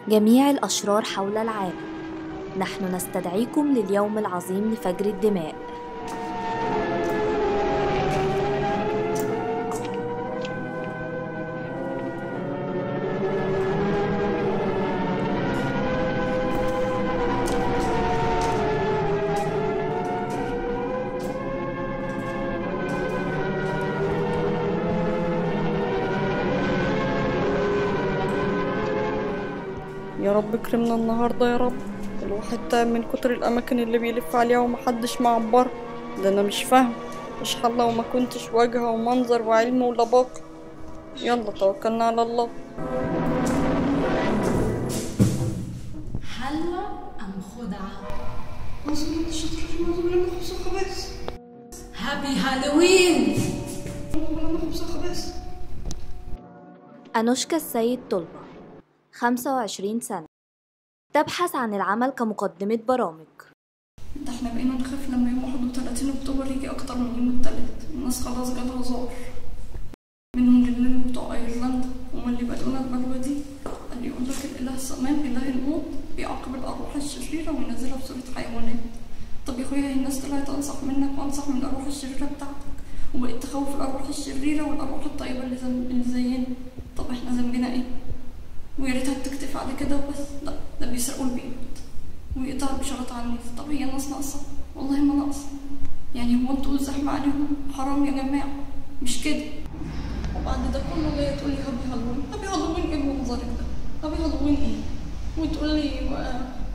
جميع الأشرار حول العالم، نحن نستدعيكم لليوم العظيم لفجر الدماء. يا رب كرمنا النهارده يا رب. الواحد تعب من كتر الاماكن اللي بيلف عليها ومحدش معبر. ده انا مش فاهم مش حله وما كنتش واجهه ومنظر وعلم ولباقه. يلا توكلنا على الله. حلوى ام خدعه؟ هابي هالوين. أنوشكا السيد طلبة، 25 سنة، تبحث عن العمل كمقدمة برامج. ده احنا بقينا نخاف لما يوم 31 اكتوبر يجي اكتر من يوم التالت. الناس خلاص جالها زار منهم جنان بتوع ايرلندا، هما اللي بدأونا البلوة دي. قال يقول لك الاله سمان اله الموت بيعاقب الارواح الشريرة وينزلها بصورة حيوانات. طب يا اخويا هي الناس طلعت انصح منك وانصح من الارواح الشريرة بتاعتك، وبقيت تخوف الارواح الشريرة والارواح الطيبة اللي زينا. طب احنا ذنبنا ايه؟ ويا ريتها بتكتفي على كده وبس، لا ده بيسرقوا البيوت ويقطعوا الاشارات على الناس. طب هي الناس ناقصه؟ والله ما ناقصه. يعني هو انتوا الزحمة عليهم؟ حرام يا جماعة، مش كده. وبعد ده كله جاية تقول لي happy Halloween. happy Halloween ايه بمنظرك ده؟ happy Halloween ايه؟ وتقول لي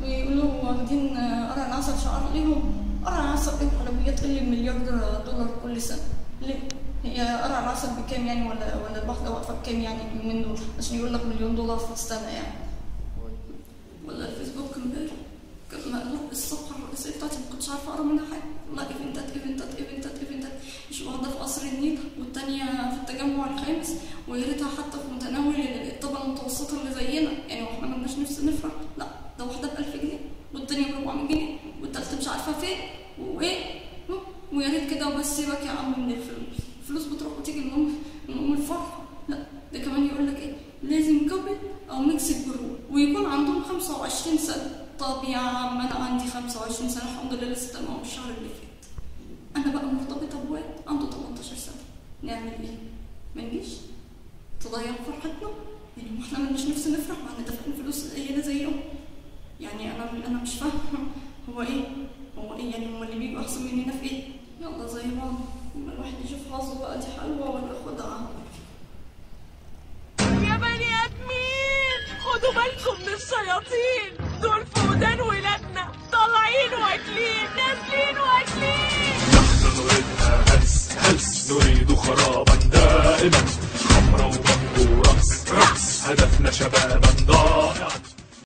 ويقولوا واخدين قرع العسل شعار ليهم. قرع العسل ايه وحلويات اللي مليار دولار كل سنة؟ ليه؟ هي قرع العسل بكام يعني؟ ولا الواحدة واقفة بكام يعني اليومين دول عشان يقول لك مليون دولار في السنة يعني؟ ولا الفيسبوك امبارح كان مقلوب الصفحة الرئيسية بتاعتي، ما كنتش عارفة أقرا منها حاجة. والله ايفنتات ايفنتات ايفنتات ايفنتات، مش واحدة في قصر النيل والتانية في التجمع الخامس، ويا ريتها حتى في متناول الطبقة المتوسطة اللي زينا يعني، واحنا مالناش نفس نفرح. لا ده واحدة ب1000 جنيه والتانية ب400 جنيه والتالتة مش عارفة فين وإيه. ويا ريت كده وبس. سيبك يا عم من الفلوس، الفلوس بتروح وتيجي من ام الفرحة. لا ده كمان يقول لك ايه، لازم couple او mix group ويكون عندهم 25 سنة. طب يا عم انا عندي 25 سنة الحمد لله، لسه تمام الشهر اللي فات. انا بقى مرتبطة بواد عنده 18 سنة، نعمل ايه؟ ما نجيش تضيع فرحتنا يعني؟ ما احنا مالناش نفس نفرح، ما احنا دافعين فلوس قليله زيهم يعني. انا مش فاهمه هو ايه، هو ايه يعني؟ هما اللي بيجوا احسن مننا في ايه؟ يلا زي بعض، لما الواحد يشوف حظه بقى، دي حلوة ولا خدعه. يا بني ادمين خدوا بالكم من الشياطين دول، في ودان ولادنا طالعين واكلين نازلين واكلين. نحن نريدها هلس هلس، نريد خرابا دائما، خمرة وبنج ورقص رقص، هدفنا شبابا.